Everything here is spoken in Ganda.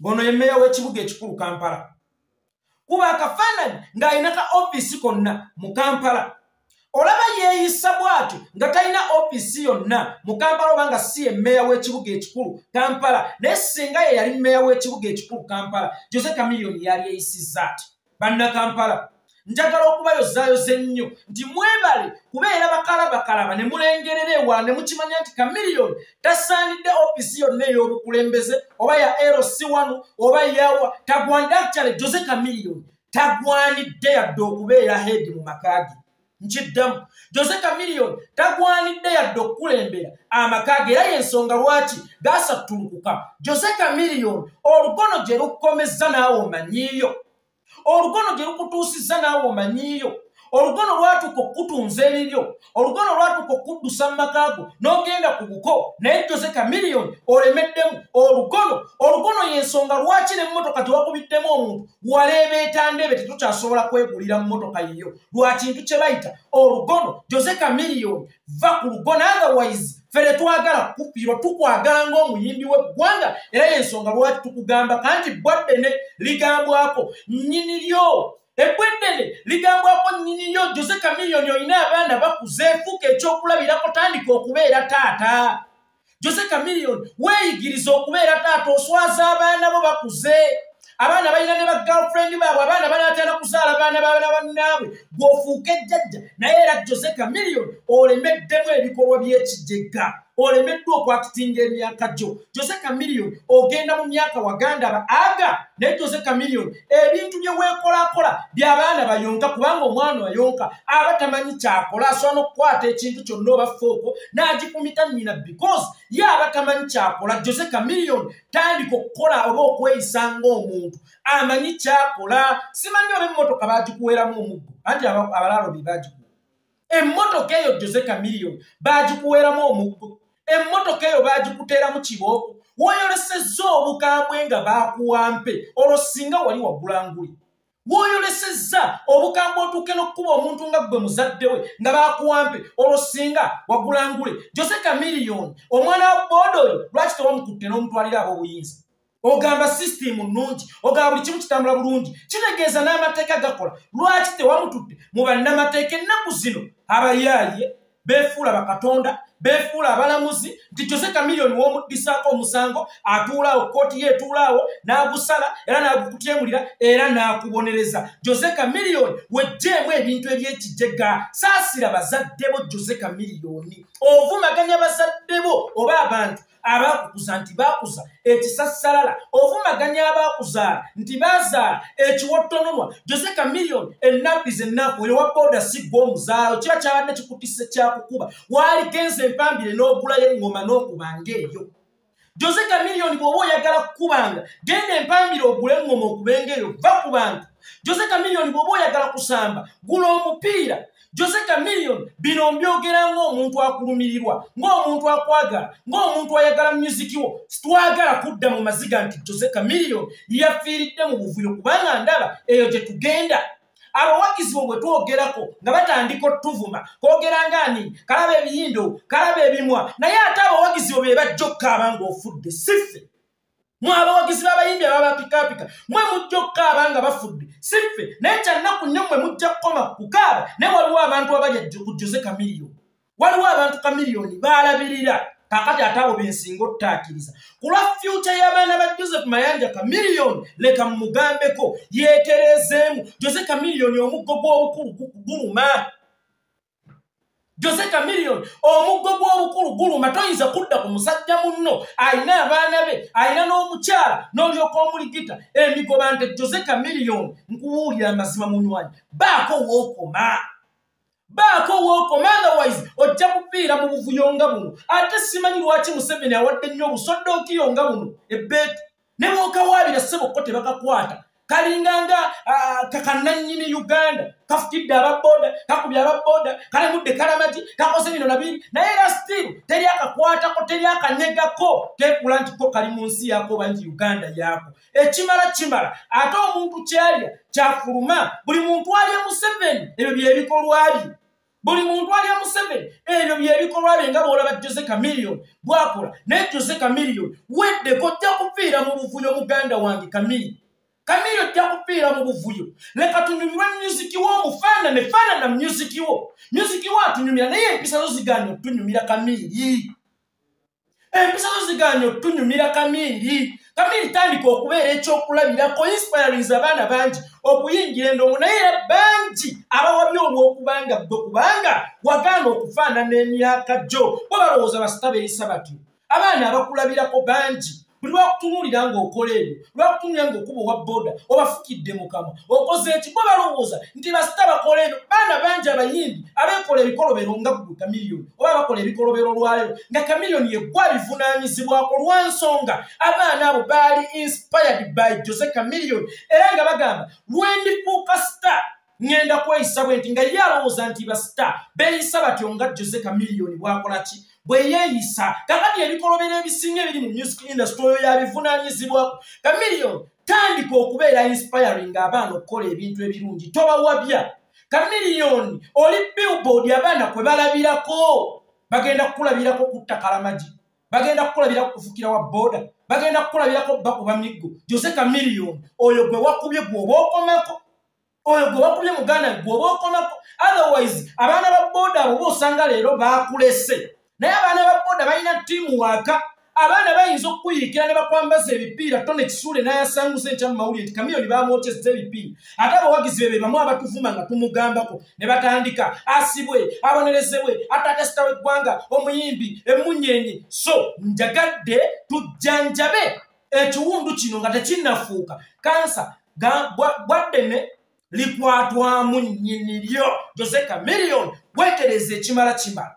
Ngono ye mmeeya w'ekibuga ekikulu Kampala. Kuba akafaananyi ng'alina ka ofiisi konna mu Kampala. Olaba yeeyisa bw'atyo nga talina ofiisi yonna mu Kampala oba nga si ye mmeeya w'ekibuga ekikulu Kampala. Naye singa ye yali mmeeya w'ekibuga ekikulu Kampala, Jose Chameleone yali yeeyisizza ati. Bannakampala, njagala okubayozaayoza ennyo nti mwebale kubeera bakalabakalaba ne mulengerera ewala ne mukimanya nti Chameleone tasaanidde ofiisi yonna ey'obukulembeze oba ya LC1 oba yawa tagwanidde. Actually, Jose Chameleone tagwanidde yadde okubeera head mu maka ge. Nkiddamu, Jose Chameleone tagwanidde yadde okukulembera amaka ge, era y'ensonga lwaki gasattulukuka. Jose Chameleone, olugono gye lukukomezza naawe omanyiiyo, olugono gye lukutuusizza naawe omanyiiyo. Olugono lwatuuka okukutunza ebibyo, olugono lwatuuka okukuddusa mu maka go n'ogenda ku buko. Naye Jose Chameleone, olemeddemu olugono. Olugono y'ensonga lwaki n'emmotoka gye omuntu waleebeeta ndebe, tetukyasobola kwegulira mmotoka yiyo lwa kintu kye bayita olugono. Jose Chameleone, va ku lugono, otherwise ffe tetwagala kukufiirwa. Tukwagala ng'omuyimbi w'eggwanga, era y'ensonga lwaki tukugamba kanti bbwa ddene ligambwako nnyini lyo, ebbwa eddene ligambwako nnyini lyo. Jose Chameleone, olina abaana bakuze, fuuka ekyokulabirako, tandika okubeera taata. Jose Chameleone, weeyigiriza okubeera taata. Oswaza abaana bo bakuze, abaana balina ne bagirlfriend baabwe, abaana banaatera kuzaala baana baana bannaabwe, gw'ofuuka ejjajja. Naye era Jose Chameleone, olemeddemu ebikolwa by'ekijegga, olemeddwa okwakitinga emyaka gyo. Jose Chameleone, ogenda mu myaka waganda ba aga, naye Jose Chameleone, ebintu bye weekolakola by'abaana bayonka, kubanga omwana ayonka aba tamanyi kyakola, asobola n'okukwata ekintu kyonna oba fork n'agikumita nnyina because ye aba tamanyi kyakola. Jose Chameleone, tandika okukola oba okweyisa ng'omuntu amanyi kyakola. Simanyi oba emmotoka bagikuweeramu omuggo, anti abalaalo be bagikuwa emmotoka eyo. Jose Chameleone, bagikuweeramu omuggo, emmotoka eyo bagikuteeramu kibooko. Woyolesezza obukambwe nga bakuwampe, olwo singa wali wagulanguli. Woyolesezza obukambwe otuuke n'okkuba omuntu nga ggwe muzadde we nga bakuwampe, olwo singa wagulangule. Jose Chameleone, omwana wa booda oyo lwaki tewamukutte n'omutwalira ab'obuyinza? Ogamba sisitimu nnungi, ogamba buli kimu kitambula bulungi, kitegeeza n'amateeka gakola. Lwaki tewamututte mu bannamateeka? Ennaku zino abayaaye beefuula bakatonda, beefuula abalamuzi, nti Jose Chameleone w'omuddisaako omusango atuulaawo, kooti ye etuulaawo n'agusala era n'agukutyemulira era n'akubonereza. Jose Chameleone, wejjeemu ebintu ebyekijega. Saasira bazadde bo. Jose Chameleone, ovumaganya bazadde bo oba abantu abaakukuza nti baakuza ekisassalala, ovumaganya abaakuzaala nti baazaala ekiwottononwa. Jose Chameleone, enough is enough. Oyo wa boda si gwe omuzaalo, kiba kyabadde kikutisse kyakukuba, waaligenza empambire n'ogulayo eŋŋoma n'okubanga eyo. Jose Chameleone, bw'oba oyagala kukubanga, genda empambire ogule eŋŋoma okubenga eyo, va ku bantu. Jose Chameleone, bw'oba oyagala kusamba, gula omupiira. Jose Chameleone, bino mbyogera ng'omuntu akulumirirwa, ng'omuntu akwagala, ng'omuntu ayagala music wo. Sitwagala kudda mu maziga nti Jose Chameleone yafiiridde mu buvuyo, kubanga ndaba eyo gye tugenda. Abawagizi bo bwe twogerako nga batandika otuvuma, kwogera ngaani kalaba ebiyindo, kalaba ebimwa, naye ate abawagizi bo be bajja okukaaba ng'ofudde, si ffe. Mwe abawagizi b'abayimbi ababapikaapika, mwe mujja okukaaba nga bafudde, si ffe. Naye kyannaku nnyo, mmwe mujja kukoma kukaaba, naye waliwo abantu abalya ku Jose Chameleone, waliwo abantu Chameleone baalabirira. Kakati ate abo bensinga ottaakiriza ku lwa future y'abaana ba Joseph Mayanja Chameleone. Leka mumugambeko yeetereezeemu. Jose Chameleone, omuggo gw'obukulu guluma. Jose Chameleone, omuggo gw'obukulu guluma. Toyinza kudda ku musajja munno alina abaana be, alina n'omukyala, n'olyoka omuligita emigoba nte. Jose Chameleone, nkubuulira amazima, munywanyi, baako wookoma, baako wookoma, otherwise ojja kufiira mu buvuyo nga buno. Ate simanyi lwaki Museveni awadde nnyo obusodookiyo nga buno ebbeetu, ne bw'okawaabira ssebo ko tebakakwata. Kalinganga kakannannyini Uganda, kafukidde ababoda, kakubye ababoda, kalemudde kalamagi, kakoze bino nabiri, naye era still teri akakwatako, teri akanyegako. Kekula nti ko kali mu nsi yako oba nti Uganda yaako. Ekimala kimala, ate omuntu kyalya kyafuluma. Buli muntu alya Museveni, ebyo byebikolwa bye. Buli muntu alya Museveni ebyo byebikolwa bye nga bw'olaba Jose Chameleone bw'akola. Naye Jose Chameleone weddeko, ojja kufiira mu buvuyo muganda wange Chameleone. Chameleone ojja kufiira mu buvuyo. Leka tunyumirwe music wo, omufaanane faanana music wo. Music wo atunyumira, naye empisa zo zigaanye otunyumira Chameleone. Empisa zo zigaanye otunyumira Chameleone. Chameleone tandika okubeera ekyokulabirako, inspiringa abaana bangi okuyingira endongo, naye era bangi abawabye olw'okubanga ggwe, kubanga wagaana okufaanana emyaka gyo. Bo balowooza basita beeyisa batyo. Abaana abakulabirako bangi, buli lwakutunuulira ng'okola ebyo, lwakutunuulira ng'okuba owa boda obafukidde mukama okoze eki, bo balowooza nti basita bakola ebyo. Baana bangi abayimbi abeekola ebikolobero nga ggwe Chameleone, oba bakola ebikolobero olwaleero nga Chameleone yeggwa abivunaanyizibwako, lwa nsonga abaana abo baali inspired by Jose Chameleone, era nga bagamba lwendifuuka star ŋŋenda kweyisa bwe nti, nga ye alowooza nti basita beeyisa batyo nga Jose Chameleone bw'akola ki, bwe yeeyisa. Kakati ebikolobero ebisinga ebiri mu music industry oyo yabivunaanyizibwako. Chameleone tandika okubeera inspiring abaana okukola ebintu ebirungi, tobawabya. Chameleone oli billboard abaana kwe balabirako, bagenda kukulabirako kutta kalamagi, bagenda kukulabirako kufukira wa boda, bagenda kukulabirako bakuba miggo. Jose Chameleone oyo gwe wakubye gw'oba okomako, oyo gwe wakubye muganda gw'oba okomako. Otherwise abaana ba boda abo boosanga leero baakulese, naye abaana ba boda balina ttiimu waaka. Abaana bayinza okukuyiikira ne bakwambaza ebipiira tone kisuule n'ayasanguza enkya mu mawulire nti Chameleone bamwokyezza ebipiira, ate abawagizi be be bamu abatuvuma nga tumugambako ne batandika asibwe, abonerezebwe, ate sita w'eggwanga, omuyimbi emunyenye. So njagadde tujjanjabe ekiwundu kino nga tekinnafuuka kansa bwaddene likwatwamu nnyini lyo. Jose Chameleone weetereza, ekimala kimala.